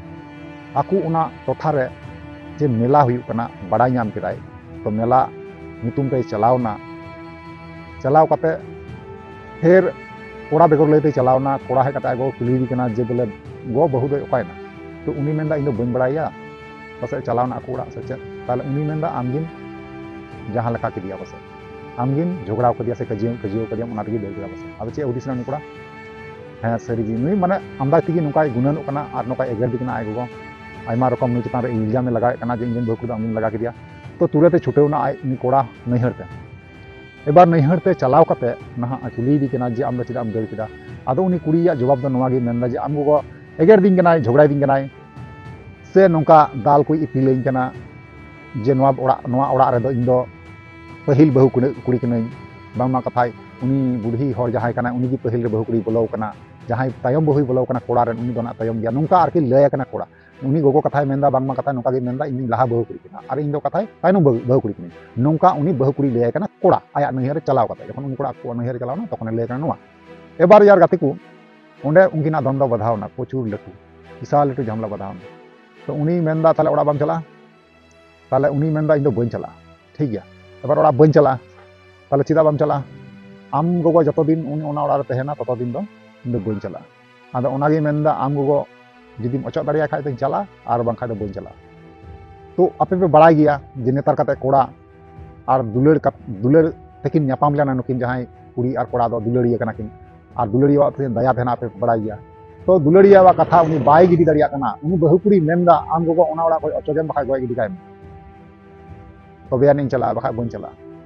ᱟᱠᱚ ᱚᱱᱟ ᱴᱚᱴᱷᱟ ᱨᱮ ᱡᱮ ᱢᱮᱞᱟ ᱦᱩᱭᱩᱜ ᱠᱟᱱᱟ ᱵᱟᱲᱟᱭ ᱧᱟᱢ ᱠᱮᱫᱟᱭ, ᱛᱚ ᱢᱮᱞᱟ ᱧᱩᱛᱩᱢ ᱛᱮᱭ ᱪᱟᱞᱟᱣ ᱮᱱᱟ᱾ ᱪᱟᱞᱟᱣ ᱠᱟᱛᱮ ᱯᱷᱮᱨ ᱠᱚᱲᱟ ᱵᱮᱜᱚᱨ ᱞᱟᱹᱭ ᱛᱮᱭ ᱪᱟᱞᱟᱣ ᱮᱱᱟ᱾ ᱠᱚᱲᱟ ᱦᱮᱡ ᱠᱟᱛᱮ ᱟᱡ ᱜᱚ ᱠᱩᱞᱤᱭᱮᱫᱮ ᱠᱟᱱᱟ ᱡᱮ ᱵᱚᱞᱮ, "ᱜᱚ, ᱵᱟᱹᱦᱩ ᱫᱚᱭ ᱚᱠᱟᱭᱮᱱᱟ?" ᱛᱚ ᱩᱱᱤ ᱢᱮᱱᱫᱟ, "ᱤᱧ ᱫᱚ ᱵᱟᱹᱧ ᱵᱟᱲᱟᱭᱟ, ᱯᱟᱥᱮᱡ ᱪᱟᱞᱟᱣ ᱮᱱᱟ ᱟᱠᱚ ᱚᱲᱟᱜ ᱥᱮ ᱪᱮᱫ?" ᱛᱟᱦᱞᱮ ᱩᱱᱤ ᱢᱮᱱᱫᱟ, "ᱟᱢᱜᱮᱢ ᱡᱟᱦᱟᱸ ᱞᱮᱠᱟ ᱠᱮᱫᱮᱭᱟ ᱯᱟᱥᱮᱡ, ᱟᱢᱜᱮᱢ ᱡᱷᱚᱜᱽᱲᱟᱣ ᱠᱟᱫᱮᱭᱟ ᱥᱮ ᱠᱟᱹᱡᱤᱭᱟᱹᱣ ᱠᱟᱹᱡᱤᱭᱟᱹᱣ ᱠᱟᱫᱮᱭᱟᱢ, ᱚᱱᱟ ᱛᱮᱜᱮ ᱫᱟᱹᱲ ᱠᱮᱫᱟ ᱯᱟᱥᱮᱡ᱾" ᱟᱫᱚ ᱪᱮᱫ ᱦᱩᱫᱤᱥ ᱮᱱᱟ ᱩᱱᱤ ᱠᱚᱲᱟ? ᱦᱮᱸ, ᱥᱟᱹᱨᱤ ᱜᱮ ᱱᱩᱭ ᱢᱟᱱᱮ ᱟᱢᱫᱟ ᱛᱮᱜᱮ ᱱᱚᱝᱠᱟᱭ ᱜᱩᱱᱟᱹᱱᱚᱜ ᱠᱟᱱᱟ ᱟᱨ ᱱᱚᱝᱠᱟᱭ ᱮᱜᱮᱨ ᱫᱤ ᱠᱟᱱᱟ ᱟᱡ ᱜᱚᱜᱚ᱾ ᱟᱭᱢᱟ ᱨᱚᱠᱚᱢ ᱱᱩᱭ ᱪᱮᱛᱟᱱ ᱨᱮ ᱤᱞᱡᱟᱢ ᱮ ᱞᱟᱜᱟᱣᱮᱫ ᱠᱟᱱᱟ ᱡᱮ ᱤᱧ ᱨᱮᱱ ᱵᱟᱹᱦᱩ ᱠᱩᱲᱤ ᱫᱚ ᱟᱢᱜᱮᱢ ᱞᱟᱜᱟ ᱠᱮᱫᱮᱭᱟ᱾ ᱛᱚ ᱛᱩᱨᱟᱹᱛ ᱮ ᱪᱷᱩᱴᱟᱹᱣ ᱮᱱᱟ ᱟᱡ ᱩᱱᱤ ᱠᱚᱲᱟ ᱱᱟᱹᱭᱦᱟᱹᱨ ᱛᱮ᱾ ᱮᱵᱟᱨ ᱱᱟᱹᱭᱦᱟᱹᱨ ᱛᱮ ᱪᱟᱞᱟᱣ ᱠᱟᱛᱮ ᱱᱟᱦᱟᱜ ᱮ ᱠᱩᱞᱤᱭᱮᱫᱮ ᱠᱟᱱᱟ ᱡᱮ, "ᱟᱢ ᱫᱚ ᱪᱮᱫᱟᱜ ᱮᱢ ᱫᱟᱹᱲ ᱠᱮᱫᱟ?" ᱟᱫᱚ ᱩᱱᱤ ᱠᱩᱲᱤᱭᱟᱜ ᱡᱚᱵᱟᱵ ᱫᱚ ᱱᱚᱣᱟ ᱜᱮ ᱢᱮᱱᱫᱟ ᱡᱮ, "ᱟᱢ ᱜᱚᱜᱚ ᱮᱜᱮᱨ ᱫᱤᱧ ᱠᱟᱱᱟᱭ, ᱡᱷᱚᱜᱽᱲᱟᱭ ᱫᱤᱧ ᱠᱟᱱᱟᱭ, ᱥᱮ ᱱᱚᱝᱠᱟ ᱫᱟᱞ ᱠᱚᱭ ᱤᱯᱤᱞᱟᱹᱧ ᱠᱟᱱᱟ ᱡᱮ ᱱᱚᱣᱟ ᱚᱲᱟᱜ, ᱱᱚᱣᱟ ᱚᱲᱟᱜ ᱨᱮᱫᱚ ᱤᱧ ᱫᱚ ᱯᱟᱹᱦᱤᱞ ᱵᱟᱹᱦᱩ ᱠᱩᱲᱤ, ᱠᱩᱲᱤ ᱠᱟᱹᱱᱟᱹᱧ, ᱵᱟᱝᱢᱟ ᱠᱟᱛᱷᱟᱭ ᱩᱱᱤ ᱵᱩᱰᱷᱤ ᱦᱚᱲ ᱡᱟᱦᱟᱸᱭ ᱠᱟᱱᱟᱭ ᱩᱱᱤ ᱜᱮ ᱯᱟᱹᱦᱤᱞ ᱨᱮ ᱵᱟᱹᱦᱩ ᱠᱩᱲᱤᱭ ᱵᱚᱞᱚ ᱟᱠᱟᱱᱟ, ᱡᱟᱦᱟᱸᱭ ᱛᱟᱭᱚᱢ ᱵᱟᱹᱦᱩᱭ ᱵᱚᱞᱚ ᱟᱠᱟᱱᱟ ᱠᱚᱲᱟ ᱨᱮᱱ ᱩᱱᱤ ᱫᱚ ᱱᱟᱜ ᱛᱟᱭᱚᱢ ᱜᱮᱭᱟ", ᱱᱚᱝᱠᱟ ᱟᱨᱠᱤ ᱞᱟᱹᱭ ᱟᱠᱟᱱᱟ ᱠᱚᱲᱟ᱾ ᱩᱱᱤ ᱜᱚᱜᱚ ᱠᱟᱛᱷᱟᱭ ᱢᱮᱱᱫᱟ, ᱵᱟᱝᱢᱟ ᱠᱟᱛᱷᱟ ᱱᱚᱝᱠᱟ ᱜᱮ ᱢᱮᱱᱫᱟ, "ᱤᱧ ᱫᱚᱧ ᱞᱟᱦᱟ ᱵᱟᱹᱦᱩ ᱠᱩᱲᱤ ᱠᱟᱱᱟ ᱟᱨ ᱤᱧ ᱫᱚ ᱠᱟᱛᱷᱟᱭ ᱛᱟᱭᱱᱚᱢ ᱵᱟᱹᱦᱩ, ᱵᱟᱹᱦᱩ ᱠᱩᱲᱤ ᱠᱟᱹᱱᱟᱹᱧ", ᱱᱚᱝᱠᱟ ᱩᱱᱤ ᱵᱟᱹᱦᱩ ᱠᱩᱲᱤ ᱞᱟᱹᱭᱟᱭ ᱠᱟᱱᱟ ᱠᱚᱲᱟ ᱟᱭᱟᱜ ᱱᱟᱹᱭᱦᱟᱹᱨ ᱨᱮ ᱪᱟᱞᱟᱣ ᱠᱟᱛᱮ᱾ ᱡᱚᱠᱷᱚᱱ ᱩᱱᱤ ᱠᱚᱲᱟ ᱟᱠᱚᱣᱟᱜ ᱱᱟᱹᱭᱦᱟᱹᱨ ᱨᱮ ᱪᱟᱞᱟᱣ ᱮᱱᱟ ᱛᱚᱠᱷᱚᱱᱮ ᱞᱟᱹᱭ ᱠᱟᱱᱟ ᱱᱚᱣᱟ᱾ ᱮᱵᱟᱨ ᱭᱟᱨ ᱜᱟᱛᱮ ᱠᱚ, ᱚᱸᱰᱮ ᱩᱱᱠᱤᱱᱟᱜ ᱫᱚᱱ ᱫᱚ ᱵᱟᱫᱷᱟᱣ ᱮᱱᱟ, ᱯᱨᱚᱪᱩᱨ ᱞᱟᱹᱴᱩ, ᱵᱤᱥᱟᱞ ᱞᱟᱹᱴᱩ ᱡᱷᱟᱢᱞᱟ ᱵᱟᱫᱷᱟᱣ ᱮᱱᱟ᱾ ᱛᱚ ᱩᱱᱤ ᱢᱮᱱᱫᱟ, "ᱛᱟᱦᱞᱮ ᱚᱲᱟᱜ ᱵᱟᱢ ᱪᱟᱞᱟᱜᱼᱟ?" ᱛᱟᱦᱞᱮ ᱩᱱᱤ ᱢᱮᱱᱫᱟ, "ᱤᱧ ᱫᱚ ᱵᱟᱹᱧ ᱪᱟᱞᱟᱜᱼᱟ, ᱴᱷᱤᱠ ᱜᱮᱭᱟ, ᱮᱵᱟᱨ ᱚᱲᱟᱜ ᱵᱟᱹᱧ ᱪᱟᱞᱟᱜᱼᱟ᱾" ᱛᱟᱦᱞᱮ ᱪᱮᱫᱟᱜ ᱵᱟᱢ ᱪᱟᱞᱟᱜᱼᱟ? ᱟᱢ ᱜᱚᱜᱚ ᱡᱚᱛᱚ ᱫᱤᱱ ᱩᱱᱤ ᱚᱱᱟ ᱚᱲᱟᱜ ᱨᱮ ᱛᱟᱦᱮᱱᱟ ᱛᱚᱛᱚ ᱫᱤᱱ ᱫᱚ ᱤᱧ ᱫᱚ ᱵᱟᱹᱧ ᱪᱟᱞᱟᱜᱼᱟ᱾ ᱟᱫᱚ ᱚᱱᱟᱜᱮ ᱢᱮᱱᱫᱟ, ᱟᱢ ᱜᱚᱜᱚ ᱡᱩᱫᱤᱢ ᱚᱪᱚᱜ ᱫᱟᱲᱮᱭᱟᱜ ᱠᱷᱟᱡ ᱫᱚᱧ ᱪᱟᱞᱟᱜᱼᱟ, ᱟᱨ ᱵᱟᱝᱠᱷᱟᱡ ᱫᱚ ᱵᱟᱹᱧ ᱪᱟᱞᱟᱜᱼᱟ᱾ ᱛᱚ ᱟᱯᱮ ᱯᱮ ᱵᱟᱲᱟᱭ ᱜᱮᱭᱟ ᱡᱮ ᱱᱮᱛᱟᱨ ᱠᱟᱛᱮ ᱠᱚᱲᱟ ᱟᱨ ᱫᱩᱞᱟᱹᱲ ᱠᱟᱛ-, ᱫᱩᱞᱟᱹᱲ ᱛᱮᱠᱤᱱ ᱧᱟᱯᱟᱢ ᱞᱮᱱᱟ ᱱᱩᱠᱤᱱ ᱡᱟᱦᱟᱸᱭ ᱠᱩᱲᱤ ᱟᱨ ᱠᱚᱲᱟ ᱫᱚ ᱫᱩᱞᱟᱹᱲᱤᱭᱟᱹ ᱠᱟᱱᱟ ᱠᱤᱱ, ᱟᱨ ᱫᱩᱞᱟᱹᱲᱤᱭᱟᱹᱣᱟᱜ ᱛᱮ ᱫᱟᱭᱟ ᱛᱟᱦᱮᱱᱟ ᱟᱯᱮ ᱯᱮ ᱵᱟᱲᱟᱭ ᱜᱮᱭᱟ᱾ ᱛᱚ ᱫᱩᱞᱟᱹᱲᱤᱭᱟᱹᱣᱟᱜ ᱠᱟᱛᱷᱟ ᱩᱱᱤ ᱵᱟᱭ ᱜᱤᱰᱤ ᱫᱟᱲᱮᱭᱟᱜ ᱠᱟᱱᱟ, ᱩᱱᱤ ᱵᱟᱹᱦᱩ ᱠᱩᱲᱤ ᱢᱮᱱᱫᱟ, "ᱟᱢ ᱜᱚᱜᱚ ᱚᱱᱟ ᱚᱲᱟᱜ ᱠᱷᱚᱡ ᱚᱪᱚᱜᱮᱢ, ᱵᱟᱠᱷᱟᱡ ᱜᱚᱡ ᱜᱤᱰᱤ ᱠᱟᱭ ᱢᱮ᱾" ᱛᱚᱵᱮ ᱟᱹᱱᱤᱡ ᱤᱧ ᱪᱟᱞᱟᱜᱼᱟ, ᱵᱟᱠᱷᱟᱡ ᱵᱟᱹᱧ ᱪᱟᱞᱟᱜᱼᱟ᱾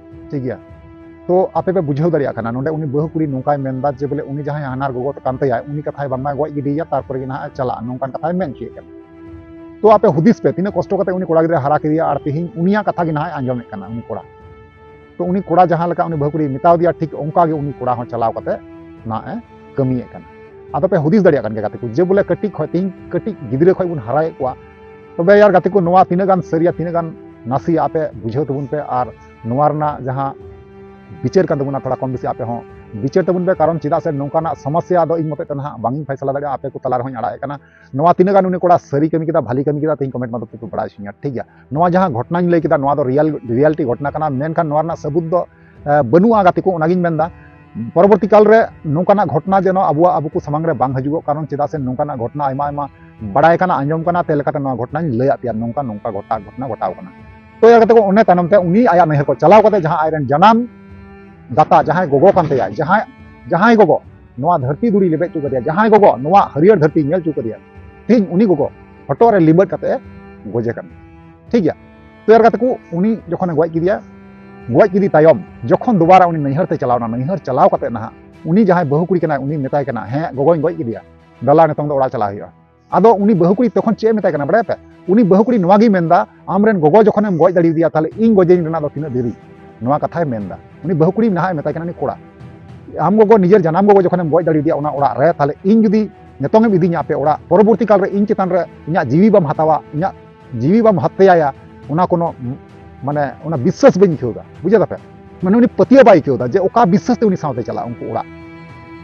ᱴᱷᱤᱠ ᱜᱮᱭᱟ? ᱛᱚ ᱟᱯᱮ ᱯᱮ ᱵᱩᱡᱷᱟᱹᱣ ᱫᱟᱲᱮᱭᱟᱜ ᱠᱟᱱᱟ, ᱱᱚᱰᱮ ᱩᱱᱤ ᱵᱟᱹᱦᱩ ᱠᱩᱲᱤ ᱱᱚᱝᱠᱟᱭ ᱢᱮᱱᱫᱟ ᱡᱮ ᱵᱚᱞᱮ ᱩᱱᱤ ᱡᱟᱦᱟᱸᱭ ᱦᱟᱱᱦᱟᱨ ᱜᱚᱜᱚ ᱠᱟᱱ ᱛᱟᱭᱟᱭ, ᱩᱱᱤ ᱠᱟᱛᱷᱟᱭ ᱵᱟᱝᱢᱟᱭ ᱜᱚᱡ ᱜᱤᱰᱤᱭᱮᱭᱟ, ᱛᱟᱨᱯᱚᱨᱮ ᱜᱮ ᱱᱟᱦᱟᱜ ᱮ ᱪᱟᱞᱟᱜᱼᱟ, ᱱᱚᱝᱠᱟᱱ ᱠᱟᱛᱷᱟᱭ ᱢᱮᱱ ᱦᱚᱪᱚᱭᱮᱫ ᱠᱟᱱᱟ᱾ ᱛᱚ ᱟᱯᱮ ᱦᱩᱫᱤᱥ ᱯᱮ, ᱛᱤᱱᱟᱹᱜ ᱠᱚᱥᱴᱚ ᱠᱟᱛᱮ ᱩᱱᱤ ᱠᱚᱲᱟ ᱜᱤᱫᱽᱨᱟᱹᱭ ᱦᱟᱨᱟ ᱠᱮᱫᱮᱭᱟ, ᱟᱨ ᱛᱮᱦᱮᱧ ᱩᱱᱤᱭᱟᱜ ᱠᱟᱛᱷᱟ ᱜᱮ ᱱᱟᱦᱟᱜ ᱮ ᱟᱸᱡᱚᱢᱮᱫ ᱠᱟᱱᱟ ᱩᱱᱤ ᱠᱚᱲᱟ᱾ ᱛᱚ ᱩᱱᱤ ᱠᱚᱲᱟ ᱡᱟᱦᱟᱸ ᱞᱮᱠᱟ ᱩᱱᱤ ᱵᱟᱹᱦᱩ ᱠᱩᱲᱤᱭ ᱢᱮᱛᱟᱣ ᱫᱮᱭᱟ, ᱴᱷᱤᱠ ᱚᱱᱠᱟ ᱜᱮ ᱩᱱᱤ ᱠᱚᱲᱟ ᱦᱚᱸ ᱪᱟᱞᱟᱣ ᱠᱟᱛᱮ ᱱᱟᱦᱟᱜ ᱮ ᱠᱟᱹᱢᱤᱭᱮᱫ ᱠᱟᱱᱟ᱾ ᱟᱫᱚ ᱯᱮ ᱦᱩᱫᱤᱥ ᱫᱟᱲᱮᱭᱟᱜ ᱠᱟᱱ ᱜᱮᱭᱟ ᱜᱟᱛᱮ ᱠᱚ, ᱡᱮ ᱵᱚᱞᱮ ᱠᱟᱹᱴᱤᱡ ᱠᱷᱚᱡ, ᱛᱮᱦᱮᱧ ᱠᱟᱹᱴᱤᱡ ᱜᱤᱫᱽᱨᱟᱹ ᱠᱷᱚᱡ ᱵᱚᱱ ᱦᱟᱨᱟᱭᱮᱫ ᱠᱚᱣᱟ, ᱛᱚᱵᱮ ᱭᱟᱨ ᱜᱟᱛᱮ ᱠᱚ, ᱱᱚᱣᱟ ᱛᱤᱱᱟᱹᱜ ᱜᱟᱱ ᱥᱟᱹᱨᱤᱭᱟ, ᱛᱤᱱᱟᱹᱜ ᱜᱟᱱ ᱱᱟᱥᱮᱭᱟ ᱟᱯᱮ ᱵᱩᱡᱷᱟᱹᱣ ᱛᱟᱵᱚᱱ ᱯᱮ, ᱟᱨ ᱱᱚᱣᱟ ᱨᱮᱱᱟᱜ ᱡᱟᱦᱟᱸ ᱵᱤᱪᱟᱹᱨ ᱠᱟᱱ ᱛᱟᱵᱚᱱᱟ, ᱛᱷᱚᱲᱟ ᱠᱚᱢ ᱵᱮᱥᱤ ᱟᱯᱮ ᱦᱚᱸ ᱵᱤᱪᱟᱹᱨ ᱛᱟᱵᱚᱱ ᱯᱮ, ᱠᱟᱨᱚᱱ ᱪᱮᱫᱟᱜ ᱥᱮ ᱱᱚᱝᱠᱟᱱᱟᱜ ᱥᱚᱢᱚᱥᱭᱟ ᱫᱚ ᱤᱧ ᱢᱚᱛᱮ ᱛᱮ ᱱᱟᱦᱟᱜ ᱵᱟᱝ ᱤᱧ ᱯᱷᱟᱭᱥᱟᱞᱟ ᱫᱟᱲᱮᱭᱟᱜᱼᱟ, ᱟᱯᱮ ᱠᱚ ᱛᱟᱞᱟ ᱨᱮᱦᱚᱸᱧ ᱟᱲᱟᱜ ᱮᱫ ᱠᱟᱱᱟ᱾ ᱱᱚᱣᱟ ᱛᱤᱱᱟᱹᱜ ᱜᱟᱱ ᱩᱱᱤ ᱠᱚᱲᱟ ᱥᱟᱹᱨᱤ ᱠᱟᱹᱢᱤ ᱠᱮᱫᱟ, ᱵᱷᱟᱞᱤ ᱠᱟᱹᱢᱤ ᱠᱮᱫᱟ, ᱛᱮᱦᱮᱧ comment ᱢᱟᱫᱽᱫᱷᱚᱢ ᱛᱮ ᱯᱮ ᱵᱟᱲᱟᱭ ᱦᱚᱪᱚᱧᱟ, ᱴᱷᱤᱠ ᱜᱮᱭᱟ? ᱱᱚᱣᱟ ᱡᱟᱦᱟᱸ ᱜᱷᱚᱴᱚᱱᱟᱧ ᱞᱟᱹᱭ ᱠᱮᱫᱟ, ᱱᱚᱣᱟ ᱫᱚ real, reality ᱜᱷᱚᱴᱚᱱᱟ ᱠᱟᱱᱟ, ᱢᱮᱱᱠᱷᱟᱱ ᱱᱚᱣᱟ ᱨᱮᱱᱟᱜ ᱥᱟᱹᱵᱩᱛ ᱫᱚ, ᱮ, ᱵᱟᱹᱱᱩᱜᱼᱟ ᱜᱟᱛᱮ ᱠᱚ, ᱚᱱᱟᱜᱤᱧ ᱢᱮᱱᱫᱟ᱾ ᱯᱚᱨᱚᱵᱚᱨᱛᱤ ᱠᱟᱞ ᱨᱮ ᱱᱚᱝᱠᱟᱱᱟᱜ ᱜᱷᱚᱴᱚᱱᱟ ᱡᱮᱱᱚ ᱟᱵᱚᱣᱟᱜ, ᱟᱵᱚ ᱠᱚ ᱥᱟᱢᱟᱝ ᱨᱮ ᱵᱟᱝ ᱦᱤᱡᱩᱜᱚᱜ, ᱠᱟᱨᱚᱱ ᱪᱮᱫᱟᱜ ᱥᱮ ᱱᱚᱝᱠᱟᱱᱟᱜ ᱜᱷᱚᱴᱚᱱᱟ ᱟᱭᱢᱟ, ᱟᱭᱢᱟ ᱵᱟᱲᱟᱭ ᱠᱟᱱᱟ, ᱟᱸᱡᱚᱢ ᱠᱟᱱᱟ, ᱛᱮ ᱞᱮᱠᱟᱛᱮ ᱱᱚᱣᱟ ᱜᱷᱚᱴᱚᱱᱟᱧ ᱞᱟᱹᱭᱟᱫ ᱯᱮᱭᱟ, ᱱᱚᱝᱠᱟ, ᱱᱚᱝᱠᱟ ᱜᱷᱚᱴᱟ-, ᱜᱷᱚᱴᱚᱱᱟ ᱜᱷᱚᱴᱟᱣ ᱠᱟᱱᱟ᱾ ᱛᱚ ᱭᱟᱨ ᱜᱟᱛᱮ ᱠᱚ, ᱚᱱᱮ ᱛᱟᱭᱱᱚᱢ ᱛᱮ ᱩᱱᱤ ᱟᱭᱟᱜ ᱱᱟᱹᱭᱦᱟᱹᱨ ᱠᱚ ᱪᱟᱞᱟᱣ ᱠᱟᱛᱮ ᱡᱟᱦᱟᱸ ᱟᱡᱨᱮᱱ ᱡᱟᱱᱟᱢ ᱫᱟᱛᱟ, ᱡᱟᱦᱟᱸᱭ ᱜᱚᱜᱚ ᱠᱟᱱ ᱛᱟᱭᱟ, ᱡᱟᱦᱟᱸᱭ, ᱡᱟᱦᱟᱸᱭ ᱜᱚᱜᱚ ᱱᱚᱣᱟ ᱫᱷᱟᱹᱨᱛᱤ ᱫᱷᱩᱲᱤ ᱞᱮᱵᱮᱫ ᱦᱚᱪᱚ ᱠᱟᱫᱮᱭᱟ, ᱡᱟᱦᱟᱸᱭ ᱜᱚᱜᱚ ᱱᱚᱣᱟ ᱦᱟᱹᱨᱭᱟᱹᱲ ᱫᱷᱟᱹᱨᱛᱤ ᱧᱮᱞ ᱦᱚᱪᱚ ᱠᱟᱫᱮᱭᱟ, ᱛᱮᱦᱮᱧ ᱩᱱᱤ ᱜᱚᱜᱚ ᱦᱚᱴᱚᱜ ᱨᱮ ᱞᱤᱵᱟᱹᱫ ᱠᱟᱛᱮ ᱮ ᱜᱚᱡᱮ ᱠᱟᱱᱟ᱾ ᱴᱷᱤᱠ ᱜᱮᱭᱟ? ᱛᱚ ᱭᱟᱨ ᱜᱟᱛᱮ ᱠᱚ, ᱩᱱᱤ ᱡᱚᱠᱷᱚᱱᱮ ᱜᱚᱡ ᱠᱮᱫᱮᱭᱟ, ᱜᱚᱡ ᱠᱮᱫᱮ ᱛᱟᱭᱚᱢ ᱡᱚᱠᱷᱚᱱ ᱫᱩᱵᱟᱨᱟ ᱩᱱᱤ ᱱᱟᱹᱭᱦᱟᱹᱨ ᱛᱮ ᱪᱟᱞᱟᱣ ᱮᱱᱟ, ᱱᱟᱹᱭᱦᱟᱹᱨ ᱪᱟᱞᱟᱣ ᱠᱟᱛᱮ ᱱᱟᱦᱟᱜ ᱩᱱᱤ ᱡᱟᱦᱟᱸᱭ ᱵᱟᱹᱦᱩ ᱠᱩᱲᱤ ᱠᱟᱱᱟᱭ, ᱩᱱᱤ ᱢᱮᱛᱟᱭ ᱠᱟᱱᱟ, "ᱦᱮᱸ ᱜᱚᱜᱚᱧ ᱜᱚᱡ ᱠᱮᱫᱮᱭᱟ, ᱫᱟᱞᱟ ᱱᱤᱛᱚᱝ ᱫᱚ ᱚᱲᱟᱜ ᱪᱟᱞᱟᱜ ᱦᱩᱭᱩᱜᱼᱟ᱾" ᱟᱫᱚ ᱩᱱᱤ ᱵᱟᱹᱦᱩ ᱠᱩᱲᱤ ᱛᱚᱠᱷᱚᱱ ᱪᱮᱫ ᱮ ᱢᱮᱛᱟᱭ ᱠᱟᱱᱟ ᱵᱟᱲᱟᱭ ᱯᱮ? ᱩᱱᱤ ᱵᱟᱹᱦᱩ ᱠᱩᱲᱤ ᱱᱚᱣᱟ ᱜᱮᱭ ᱢᱮᱱᱫᱟ, "ᱟᱢᱨᱮᱱ ᱜᱚᱜᱚ ᱡᱚᱠᱷᱚᱱᱮᱢ ᱜᱚᱡ ᱫᱟᱲᱮᱭᱟᱫᱮᱭᱟ, ᱛᱟᱦᱞᱮ ᱤᱧ ᱜᱚᱡᱮᱧ ᱨᱮᱱᱟᱜ ᱫᱚ ᱛᱤᱱᱟᱹᱜ ᱫᱮᱨᱤ?" ᱱᱚᱣᱟ ᱠᱟᱛᱷᱟᱭ ᱢᱮᱱᱫᱟ᱾ ᱩᱱᱤ ᱵᱟᱹᱦᱩ ᱠᱩᱲᱤ ᱱᱟᱦᱟᱜ ᱮ ᱢᱮᱛᱟᱭ ᱠᱟᱱᱟ ᱩᱱᱤ ᱠᱚᱲᱟ, "ᱟᱢ ᱜᱚᱜᱚ, ᱱᱤᱡᱮᱨ ᱡᱟᱱᱟᱢ ᱜᱚᱜᱚ ᱡᱚᱠᱷᱚᱱᱮᱢ ᱜᱚᱡ ᱫᱟᱲᱮᱭᱟᱫᱮᱭᱟ ᱚᱱᱟ ᱚᱲᱟᱜ ᱨᱮ, ᱛᱟᱦᱞᱮ ᱤᱧ ᱡᱩᱫᱤ ᱱᱤᱛᱚᱝ ᱮᱢ ᱤᱫᱤᱧᱟ ᱟᱯᱮ ᱚᱲᱟᱜ, ᱯᱚᱨᱚᱵᱚᱨᱛᱤ ᱠᱟᱞ ᱨᱮ ᱤᱧ ᱪᱮᱛᱟᱱ ᱨᱮ ᱤᱧᱟᱜ ᱡᱤᱣᱤ ᱵᱟᱢ ᱦᱟᱛᱟᱣᱟ, ᱤᱧᱟᱜ ᱡᱤᱣᱤ ᱵᱟᱢ ᱦᱟᱛᱭᱟᱭᱟ, ᱚᱱᱟ ᱠᱳᱱᱳ, ᱢᱟᱱᱮ, ᱚᱱᱟ ᱵᱤᱥᱥᱟᱹᱥ ᱵᱟᱹᱧ ᱟᱹᱭᱠᱟᱹᱣ ᱮᱫᱟ᱾" ᱵᱩᱡᱷᱟᱹᱣ ᱫᱟᱯᱮ? ᱢᱟᱱᱮ ᱩᱱᱤ ᱯᱟᱹᱛᱭᱟᱹᱣ ᱵᱟᱭ ᱟᱹᱭᱠᱟᱹᱣ ᱮᱫᱟ ᱡᱮ ᱚᱠᱟ ᱵᱤᱥᱥᱟᱹᱥ ᱛᱮ ᱩᱱᱤ ᱥᱟᱶᱛᱮ ᱪᱟᱞᱟᱜᱼᱟ ᱩᱱᱠᱩ ᱚᱲᱟᱜ᱾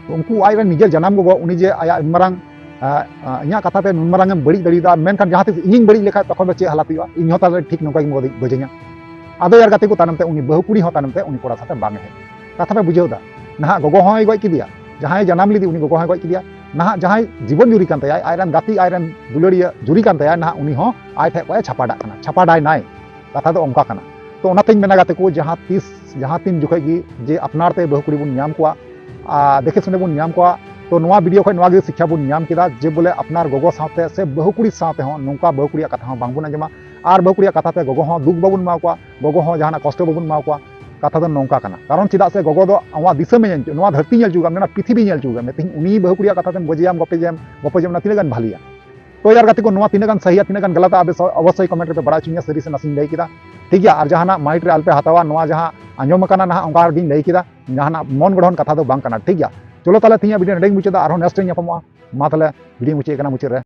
ᱩᱱᱠᱩ ᱟᱡ ᱨᱮᱱ ᱱᱤᱡᱮᱨ ᱡᱟᱱᱟᱢ ᱜᱚᱜᱚ, ᱩᱱᱤ ᱡᱮ ᱟᱭᱟᱜ ᱩᱱ ᱢᱟᱨᱟᱝ, ᱟ, ᱟ, ᱤᱧᱟᱹᱜ ᱠᱟᱛᱷᱟ ᱛᱮ ᱱᱩᱱ ᱢᱟᱨᱟᱝ ᱮᱢ ᱵᱟᱹᱲᱤᱡ ᱫᱟᱲᱮᱭᱟᱫᱟ, ᱢᱮᱱᱠᱷᱟᱱ ᱡᱟᱦᱟᱸ ᱛᱤᱥ ᱤᱧᱤᱧ ᱵᱟᱹᱲᱤᱡ ᱞᱮᱠᱷᱟᱡ ᱛᱚᱠᱷᱚᱱ ᱫᱚ ᱪᱮᱫ ᱦᱟᱞᱟᱛ ᱦᱩᱭᱩᱜᱼᱟ? ᱤᱧ ᱦᱚᱸ ᱛᱟᱦᱞᱮ ᱴᱷᱤᱠ ᱱᱚᱝᱠᱟ ᱜᱮᱢ ᱜᱚᱡ-, ᱜᱚᱡᱮᱧᱟ᱾ ᱟᱫᱚ ᱭᱟᱨ ᱜᱟᱛᱮ ᱠᱚ, ᱛᱟᱭᱱᱚᱢ ᱛᱮ ᱩᱱᱤ ᱵᱟᱹᱦᱩ ᱠᱩᱲᱤ ᱦᱚᱸ ᱛᱟᱭᱱᱚᱢ ᱛᱮ ᱩᱱᱤ ᱠᱚᱲᱟ ᱥᱟᱶᱛᱮ ᱵᱟᱝ ᱮ ᱦᱮᱡ᱾ ᱠᱟᱛᱷᱟ ᱯᱮ ᱵᱩᱡᱷᱟᱹᱣ ᱮᱫᱟ? ᱱᱟᱦᱟᱜ ᱜᱚᱜᱚ ᱦᱚᱸᱭ ᱜᱚᱡ ᱠᱮᱫᱮᱭᱟ, ᱡᱟᱦᱟᱸᱭ ᱡᱟᱱᱟᱢ ᱞᱮᱫᱮ ᱩᱱᱤ ᱜᱚᱜᱚ ᱦᱚᱸᱭ ᱜᱚᱡ ᱠᱮᱫᱮᱭᱟ᱾ ᱱᱟᱦᱟᱜ ᱡᱟᱦᱟᱸᱭ ᱡᱤᱵᱚᱱ ᱡᱩᱨᱤ ᱠᱟᱱ ᱛᱟᱭᱟᱭ, ᱟᱡᱨᱮᱱ ᱜᱟᱛᱮ, ᱟᱡᱨᱮᱱ ᱫᱩᱞᱟᱹᱲᱤᱭᱟᱹ ᱡᱩᱨᱤ ᱠᱟᱱ ᱛᱟᱭᱟᱭ, ᱱᱟᱦᱟᱜ ᱩᱱᱤ ᱦᱚᱸ ᱟᱡ ᱴᱷᱮᱡ ᱠᱷᱚᱱ ᱮ ᱪᱷᱟᱯᱟᱰᱟᱜ ᱠᱟᱱᱟ, ᱪᱷᱟᱯᱟᱰᱟᱭ ᱱᱟᱭ᱾ ᱠᱟᱛᱷᱟ ᱫᱚ ᱚᱱᱠᱟ ᱠᱟᱱᱟ᱾ ᱛᱚ ᱚᱱᱟᱛᱤᱧ ᱢᱮᱱᱟ ᱜᱟᱛᱮ ᱠᱚ, ᱡᱟᱦᱟᱸ ᱛᱤᱥ ᱡᱟᱦᱟᱸ ᱛᱤᱱ ᱡᱚᱠᱷᱚᱡ ᱜᱮ ᱡᱮ ᱟᱯᱱᱟᱨ ᱛᱮ ᱵᱟᱹᱦᱩ ᱠᱩᱲᱤ ᱵᱚᱱ ᱧᱟᱢ ᱠᱚᱣᱟ, ᱟᱨ ᱫᱮᱠᱷᱮ ᱥᱩᱱᱮ ᱵᱚᱱ ᱧᱟᱢ ᱠᱚᱣᱟ, ᱛᱚ ᱱᱚᱣᱟ ᱵᱷᱤᱰᱤᱭᱳ ᱠᱷᱚᱱ ᱱᱚᱣᱟ ᱜᱮ ᱥᱤᱠᱠᱷᱟ ᱵᱚᱱ ᱧᱟᱢ ᱠᱮᱫᱟ ᱡᱮ ᱵᱚᱞᱮ ᱟᱯᱱᱟᱨ ᱜᱚᱜᱚ ᱥᱟᱶᱛᱮ ᱥᱮ ᱵᱟᱹᱦᱩ ᱠᱩᱲᱤ ᱥᱟᱶᱛᱮ ᱦᱚᱸ ᱱᱚᱝᱠᱟ ᱵᱟᱹᱦᱩ ᱠᱩᱲᱤᱭᱟᱜ ᱠᱟᱛᱷᱟ ᱦᱚᱸ ᱵᱟᱝᱵᱚᱱ ᱟᱸᱡᱚᱢᱟ, ᱟᱨ ᱵᱟᱹᱦᱩ ᱠᱩᱲᱤᱭᱟᱜ ᱠᱟᱛᱷᱟ ᱛᱮ ᱜᱚᱜᱚ ᱦᱚᱸ ᱫᱩᱠ ᱵᱟᱵᱚᱱ ᱮᱢᱟ ᱠᱚᱣᱟ, ᱜᱚᱜᱚ ᱦᱚᱸ ᱡᱟᱦᱟᱱᱟᱜ ᱠᱚᱥᱴᱚ ᱵᱟᱵᱚᱱ ᱮᱢᱟ ᱠᱚᱣᱟ᱾ ᱠᱟᱛᱷᱟ ᱫᱚ ᱱᱚᱝᱠᱟ ᱠᱟᱱᱟ, ᱠᱟᱨᱚᱱ ᱪᱮᱫᱟᱜ ᱥᱮ ᱜᱚᱜᱚ ᱫᱚ ᱱᱚᱣᱟ ᱫᱤᱥᱚᱢᱮ ᱧᱮᱞ ᱦᱚᱪᱚ, ᱱᱚᱣᱟ ᱫᱷᱟᱹᱨᱛᱤ ᱧᱮᱞ ᱦᱚᱪᱚ ᱠᱟᱜ ᱢᱮ, ᱱᱚᱣᱟ ᱯᱨᱤᱛᱷᱤᱵᱤ ᱧᱮᱞ ᱦᱚᱪᱚ ᱠᱟᱜ ᱢᱮ᱾ ᱛᱮᱦᱮᱧ ᱩᱱᱤ ᱵᱟᱹᱦᱩ ᱠᱩᱲᱤᱭᱟᱜ ᱠᱟᱛᱷᱟ ᱛᱮᱢ ᱜᱚᱡᱮᱭᱟᱢ, ᱜᱚᱯᱚᱡᱮᱭᱟᱢ, ᱜᱚᱯᱚᱡᱮᱭᱟᱢ, ᱚᱱᱟ ᱛᱤᱱᱟᱹᱜ ᱜᱟᱱ ᱵᱷᱟᱹᱞᱤᱭᱟ? ᱛᱚ ᱭᱟᱨ ᱜᱟᱛᱮ ᱠᱚ, ᱱᱚᱣᱟ ᱛᱤᱱᱟᱹᱜ ᱜᱟᱱ ᱥᱟᱹᱦᱤᱭᱟ, ᱛᱤᱱᱟᱹᱜ ᱜᱟᱱ ᱜᱟᱞᱟᱛᱟ, ᱟᱵᱮ ᱥᱚ-, ᱚᱵᱚᱥᱥᱳᱭ ᱠᱚᱢᱮᱱᱴ ᱨᱮᱯᱮ ᱵᱟᱲᱟᱭ ᱦᱚᱪᱚᱧᱟ, ᱥᱟᱹᱨᱤ ᱥᱮ ᱱᱟᱥᱮᱧ ᱞᱟᱹᱭ ᱠᱮᱫᱟ, ᱴᱷᱤᱠ ᱜᱮᱭᱟ? ᱟᱨ ᱡᱟᱦᱟᱱᱟᱜ ᱢᱟᱭᱤᱱᱰ ᱨᱮ ᱟᱞᱚᱯᱮ ᱦᱟᱛᱟᱣᱟ, ᱱᱚᱣᱟ ᱡᱟᱦᱟᱸ ᱟᱸᱡᱚᱢ ᱟᱠᱟᱱᱟ ᱱᱟᱦᱟᱜ ᱚᱱᱠᱟ ᱜᱤᱧ ᱞᱟᱹᱭ ᱠᱮᱫᱟ, ᱡᱟᱦᱟᱱᱟᱜ ᱢᱚᱱ ᱜᱚᱲᱦᱚᱱ ᱠᱟᱛᱷᱟ ᱫᱚ ᱵᱟᱝ ᱠᱟᱱᱟ, ᱴᱷᱤᱠ ᱜᱮᱭᱟ? ᱪᱚᱞᱚ ᱛᱟᱦᱞᱮ ᱛᱮᱦᱮᱧᱟᱜ ᱵᱷᱤᱰᱤᱭᱳ ᱱᱚᱰᱮᱧ ᱢᱩᱪᱟᱹᱫᱟ, ᱟᱨᱦᱚᱸ ᱱᱮᱠᱥᱴ ᱨᱮᱧ ᱧᱟᱯᱟᱢᱚᱜᱼᱟ᱾ ᱢᱟ ᱛᱟᱦᱞᱮ ᱵᱷᱤᱰᱤᱭᱳ ᱢᱩᱪᱟᱹᱫ ᱠᱟᱱᱟ, ᱢᱩᱪᱟᱹᱫ ᱨᱮ